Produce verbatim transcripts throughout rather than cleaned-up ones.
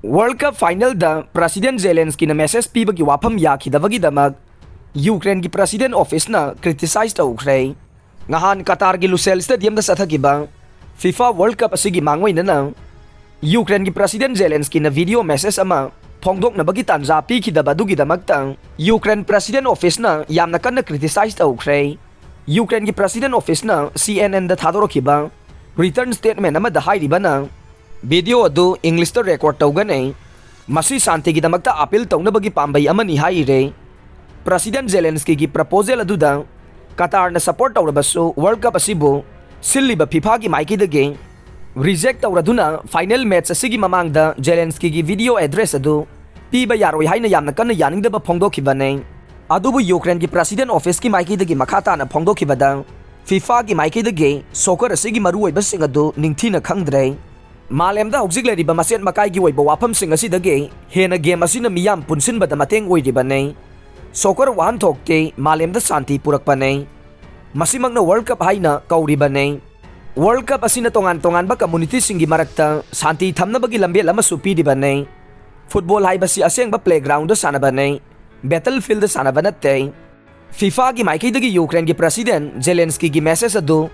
World Cup final ꯗ President Zelenskyꯅ message ꯄꯤꯕꯒꯤ ꯋꯥꯐꯝ ꯌꯥꯈꯤꯗꯕꯒꯤꯗꯃꯛ Ukraineꯒꯤ President Officeꯅ criticize ꯇꯧꯈ꯭ꯔꯦ꯫ ꯉꯍꯥꯟ ꯀꯇꯥꯔꯒꯤ Lusail Stadiumꯗ ꯆꯠꯊꯈꯤꯕ FIFA World Cup ꯑꯁꯤꯒꯤ ꯃꯥꯡꯑꯣꯏꯅꯅ Ukraineꯒꯤ President Zelenskyꯅ video message ꯑꯃ ꯐꯣꯡꯗꯣꯛꯅꯕꯒꯤ ꯇꯥꯟꯖꯥ ꯄꯤꯈꯤꯗꯕ ꯑꯗꯨꯒꯤꯗꯃꯛꯇ Ukraine President Officeꯅ ꯌꯥꯝꯅ ꯀꯟꯅ criticize ꯇꯧꯈ꯭ꯔꯦ꯫ Ukraineꯒꯤ President Officeꯅ CNNꯗ ꯊꯥꯗꯣꯔꯛꯈꯤꯕ written statement ꯑꯃꯗ ꯍꯥꯏꯔꯤꯕꯅ, video ꯑꯗꯨ Englishꯇ record ꯇꯧꯒꯅꯤ꯫ ꯃꯁꯤ ꯁꯥꯟꯇꯤꯒꯤꯗꯃꯛꯇ appeal ꯇꯧꯅꯕꯒꯤ ꯄꯥꯝꯕꯩ ꯑꯃꯅꯤ ꯍꯥꯏꯔꯦ꯫ President Zelenskyꯒꯤ proposal ꯑꯗꯨꯗ ꯀꯇꯥꯔꯅ support ꯇꯧꯔꯕꯁꯨ World Cup ꯑꯁꯤꯕꯨ ꯁꯤꯜꯂꯤꯕ FIFAꯒꯤ ꯃꯥꯏꯀꯩꯗꯒꯤ reject ꯇꯧꯔꯗꯨꯅ final match ꯑꯁꯤꯒꯤ ꯃꯃꯥꯡꯗ Zelenskyꯒꯤ video address ꯑꯗꯨ ꯄꯤꯕ ꯌꯥꯔꯣꯏ ꯍꯥꯏꯅ ꯌꯥꯝꯅ ꯀꯟꯅ ꯌꯥꯅꯤꯡꯗꯕ ꯐꯣꯡꯗꯣꯛꯈꯤꯕꯅꯤ꯫ ꯑꯗꯨꯕꯨ Ukraineꯒꯤ President Officeꯀꯤ ꯃꯥꯏꯀꯩꯗꯒꯤ ꯃꯈꯥ ꯇꯥꯅ ꯐꯣꯡꯗꯣꯛꯈꯤꯕꯗ, FIFAꯒꯤ ꯃꯥꯏꯀꯩꯗꯒꯤ soccer ꯑꯁꯤꯒꯤ ꯃꯔꯨꯑꯣꯏꯕꯁꯤꯡ ꯑꯗꯨ ꯅꯤꯡꯊꯤꯅ ꯈꯪꯗ꯭ꯔꯦ꯫ ꯃꯥꯂꯦꯝꯗ ꯍꯧꯖꯤꯛ ꯂꯩꯔꯤꯕ ꯃꯆꯦꯠ ꯃꯀꯥꯏꯒꯤ ꯑꯣꯏꯕ ꯋꯥꯐꯝꯁꯤꯡ ꯑꯁꯤꯗꯒꯤ ꯍꯦꯟꯅ game ꯑꯁꯤꯅ ꯃꯤꯌꯥꯝ ꯄꯨꯟꯁꯤꯟꯕꯗ ꯃꯇꯦꯡ ꯑꯣꯏꯔꯤꯕꯅꯤ꯫ Soccer ꯋꯥꯍꯟꯊꯣꯛꯇꯤ ꯃꯥꯂꯦꯝꯗ ꯁꯥꯟꯇꯤ ꯄꯨꯔꯛꯄꯅꯤ꯫ ꯃꯁꯤꯃꯛꯅ World Cup ꯍꯥꯏꯅ ꯀꯧꯔꯤꯕꯅꯤ꯫ World Cup ꯑꯁꯤꯅ ꯇꯣꯉꯥꯟ ꯇꯣꯉꯥꯟꯕ communityꯁꯤꯡꯒꯤ ꯃꯔꯛꯇ ꯁꯥꯟꯇꯤ ꯊꯝꯅꯕꯒꯤ ꯂꯝꯕꯦꯜ ꯑꯃꯁꯨ ꯄꯤꯔꯤꯕꯅꯤ꯫ Football ꯍꯥꯏꯕꯁꯤ ꯑꯁꯦꯡꯕ playgroundꯗ ꯁꯥꯟꯅꯕꯅꯤ, battlefieldꯗ ꯁꯥꯟꯅꯕ ꯅꯠꯇꯦ꯫ FIFAꯒꯤ ꯃꯥꯏꯀꯩꯗꯒꯤ Ukraineꯒꯤ President Zelenskyꯒꯤ message ꯑꯗꯨ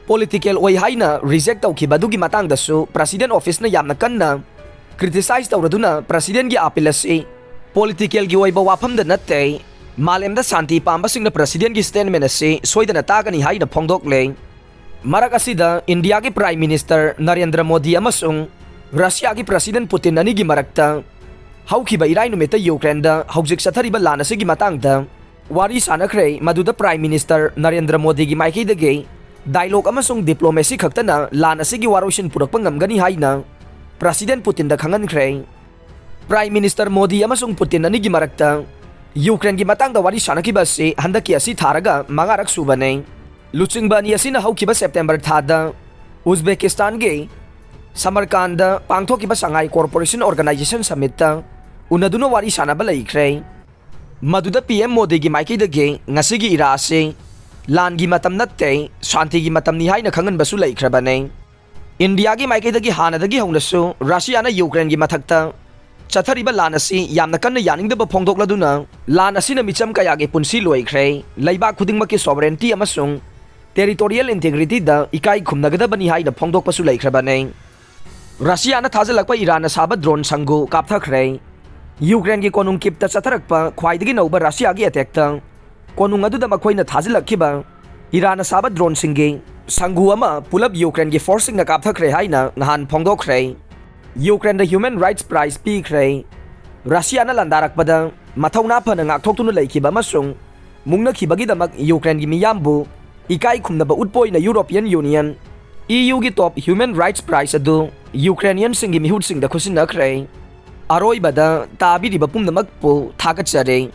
political ꯑꯣꯏ ꯍꯥꯏꯅ reject ꯇꯧꯈꯤꯕ ꯑꯗꯨꯒꯤ ꯃꯇꯥꯡꯗꯁꯨ President Officeꯅ ꯌꯥꯝꯅ ꯀꯟꯅ criticize ꯇꯧꯔꯗꯨꯅ Presidentꯒꯤ appeal ꯑꯁꯤ politicalꯒꯤ ꯑꯣꯏꯕ ꯋꯥꯐꯝꯗ ꯅꯠꯇꯦ, ꯃꯥꯂꯦꯝꯗ ꯁꯥꯟꯇꯤ ꯄꯥꯝꯕꯁꯤꯡꯅ Presidentꯒꯤ statement ꯑꯁꯤ ꯁꯣꯏꯗꯅ ꯇꯥꯒꯅꯤ ꯍꯥꯏꯅ ꯐꯣꯡꯗꯣꯛꯂꯦ꯫ ꯃꯔꯛ ꯑꯁꯤꯗ ꯏꯟꯗꯤꯌꯥꯒꯤ Prime Minister ꯅꯔꯦꯟꯗ꯭ꯔ ꯃꯣꯗꯤ ꯑꯃꯁꯨꯡ ꯔꯁꯤꯌꯥꯒꯤ President ꯄꯨꯇꯤꯟ ꯑꯅꯤꯒꯤ ꯃꯔꯛꯇ ꯍꯧꯈꯤꯕ ꯏꯔꯥꯏ ꯅꯨꯃꯤꯠꯇ Ukraineꯗ ꯍꯧꯖꯤꯛ ꯆꯠꯊꯔꯤꯕ ꯂꯥꯟ ꯑꯁꯤꯒꯤ ꯃꯇꯥꯡꯗ ꯋꯥꯔꯤ ꯁꯥꯟꯅꯈ꯭ꯔꯦ, ꯃꯗꯨꯗ Prime Minister ꯅꯔꯦꯟꯗ꯭ꯔ ꯃꯣꯗꯤꯒꯤ ꯃꯥꯏꯀꯩꯗꯒꯤ dialogue ꯑꯃꯁꯨꯡ diplomacy ꯈꯛꯇꯅ ꯂꯥꯟ ꯑꯁꯤꯒꯤ ꯋꯥꯔꯣꯏꯁꯤꯟ ꯄꯨꯔꯛꯄ ꯉꯝꯒꯅꯤ ꯍꯥꯏꯅ President ꯄꯨꯇꯤꯟꯗ ꯈꯪꯍꯟꯈ꯭ꯔꯦ꯫ Prime Minister ꯃꯣꯗꯤ ꯑꯃꯁꯨꯡ ꯄꯨꯇꯤꯟ ꯑꯅꯤꯒꯤ ꯃꯔꯛꯇ Ukraineꯒꯤ ꯃꯇꯥꯡꯗ ꯋꯥꯔꯤ ꯁꯥꯟꯅꯈꯤꯕ ꯑꯁꯤ ꯍꯟꯗꯛꯀꯤ ꯑꯁꯤ ꯊꯥꯔꯒ ꯃꯉꯥꯔꯛ ꯁꯨꯕꯅꯤ꯫ ꯂꯨꯆꯤꯡꯕ ꯑꯅꯤ ꯑꯁꯤꯅ ꯍꯧꯈꯤꯕ September ꯊꯥꯗ ꯎꯖꯕꯦꯀꯤꯁꯇꯥꯟꯒꯤ ꯁꯃꯔꯀꯥꯟꯗ ꯄꯥꯡꯊꯣꯛꯈꯤꯕ Shanghai Cooperation Organisation Summitꯇ ꯎꯅꯗꯨꯅ ꯋꯥꯔꯤ ꯁꯥꯟꯅꯕ ꯂꯩꯈ꯭ꯔꯦ꯫ ꯃꯗꯨꯗ PM ꯃꯣꯗꯤꯒꯤ ꯃꯥꯏꯀꯩꯗꯒꯤ ꯉꯁꯤꯒꯤ ꯏꯔꯥ ꯑꯁꯤ ꯂꯥꯟꯒꯤ ꯃꯇꯝ ꯅꯠꯇꯦ, ꯁꯥꯟꯇꯤꯒꯤ ꯃꯇꯝꯅꯤ ꯍꯥꯏꯅ ꯈꯪꯍꯟꯕꯁꯨ ꯂꯩꯈ꯭ꯔꯕꯅꯤ꯫ ꯏꯟꯗꯤꯌꯥꯒꯤ ꯃꯥꯏꯀꯩꯗꯒꯤ ꯍꯥꯟꯅꯗꯒꯤ ꯍꯧꯅꯁꯨ ꯔꯁꯤꯌꯥꯅ ꯌꯨꯀ꯭ꯔꯦꯟꯒꯤ ꯃꯊꯛꯇ ꯆꯠꯊꯔꯤꯕ ꯂꯥꯟ ꯑꯁꯤ ꯌꯥꯝꯅ ꯀꯟꯅ ꯌꯥꯅꯤꯡꯗꯕ ꯐꯣꯡꯗꯣꯛꯂꯗꯨꯅ ꯂꯥꯟ ꯑꯁꯤꯅ ꯃꯤꯆꯝ ꯀꯌꯥꯒꯤ ꯄꯨꯟꯁꯤ ꯂꯣꯏꯈ꯭ꯔꯦ, ꯂꯩꯕꯥꯛ ꯈꯨꯗꯤꯡꯃꯛꯀꯤ ꯁꯣꯚꯔꯦꯟꯇꯤ ꯑꯃꯁꯨꯡ ꯇꯦꯔꯤꯇꯣꯔꯤꯌꯦꯜ ꯏꯟꯇꯦꯒ꯭ꯔꯤꯇꯤꯗ ꯏꯀꯥꯏ ꯈꯨꯝꯅꯒꯗꯕꯅꯤ ꯍꯥꯏꯅ ꯐꯣꯡꯗꯣꯛꯄꯁꯨ ꯂꯩꯈ꯭ꯔꯕꯅꯤ꯫ ꯔꯁꯤꯌꯥꯅ ꯊꯥꯖꯤꯜꯂꯛꯄ ꯏꯔꯥꯟꯅ ꯁꯥꯕ ꯗ꯭ꯔꯣꯟ ꯁꯪꯒꯨ ꯀꯥꯞꯊꯈ꯭ꯔꯦ꯫ ꯌꯨꯀ꯭ꯔꯦꯟꯒꯤ ꯀꯣꯅꯨꯡ ꯀꯤꯞꯇ ꯆꯠꯊꯔꯛꯄ ꯈ꯭ꯋꯥꯏꯗꯒꯤ ꯅꯧꯕ ꯔꯁꯤꯌꯥꯒꯤ ꯑꯦꯇꯦꯛꯇ ꯀꯣꯅꯨꯡ ꯑꯗꯨꯗ ꯃꯈꯣꯏꯅ ꯊꯥꯖꯤꯜꯂꯛꯈꯤꯕ ꯏꯔꯥꯟꯅ ꯁꯥꯕ ꯗ꯭ꯔꯣꯟꯁꯤꯡꯒꯤ ꯁꯪꯒꯨ ꯑꯃ ꯄꯨꯂꯞ ꯌꯨꯀ꯭ꯔꯦꯟꯒꯤ ꯐꯣꯔꯁꯁꯤꯡꯅ ꯀꯥꯞꯊꯈ꯭ꯔꯦ ꯍꯥꯏꯅ ꯅꯍꯥꯟ ꯐꯣꯡꯗꯣꯛꯈ꯭ꯔꯦ꯫ ꯌꯨꯀ꯭ꯔꯦꯟꯗ ꯍ꯭ꯌꯨꯃꯦꯟ ꯔꯥꯏꯠꯁ ꯄ꯭ꯔꯥꯏꯖ ꯄꯤꯈ꯭ꯔꯦ꯫ ꯔꯁꯤꯌꯥꯅ ꯂꯥꯟꯗꯥꯔꯛꯄꯗ ꯃꯊꯧꯅꯥ ꯐꯅ ꯉꯥꯛꯊꯣꯛꯇꯨꯅ ꯂꯩꯈꯤꯕ ꯑꯃꯁꯨꯡ ꯃꯨꯛꯅꯈꯤꯕꯒꯤꯗꯃꯛ ꯌꯨꯀ꯭ꯔꯦꯟꯒꯤ ꯃꯤꯌꯥꯝꯕꯨ ꯏꯀꯥꯏ ꯈꯨꯝꯅꯕ ꯎꯠꯄ ꯑꯣꯏꯅ ꯌꯨꯔꯣꯄꯤꯌꯟ ꯌꯨꯅꯤꯌꯟ, ꯏ ꯌꯨꯒꯤ ꯇꯣꯞ ꯍ꯭ꯌꯨꯃꯦꯟ ꯔꯥꯏꯠꯁ ꯄ꯭ꯔꯥꯏꯖ ꯑꯗꯨ ꯌꯨꯀ꯭ꯔꯦꯅꯤꯌꯟꯁꯤꯡꯒꯤ ꯃꯤꯍꯨꯠꯁꯤꯡꯗ ꯈꯨꯠꯁꯤꯟꯅꯈ꯭ꯔꯦ꯫ ꯑꯔꯣꯏꯕꯗ ꯇꯥꯕꯤꯔꯤꯕ ꯄꯨꯝꯅꯃꯛꯄꯨ ꯊꯥꯒꯠꯆꯔꯤ꯫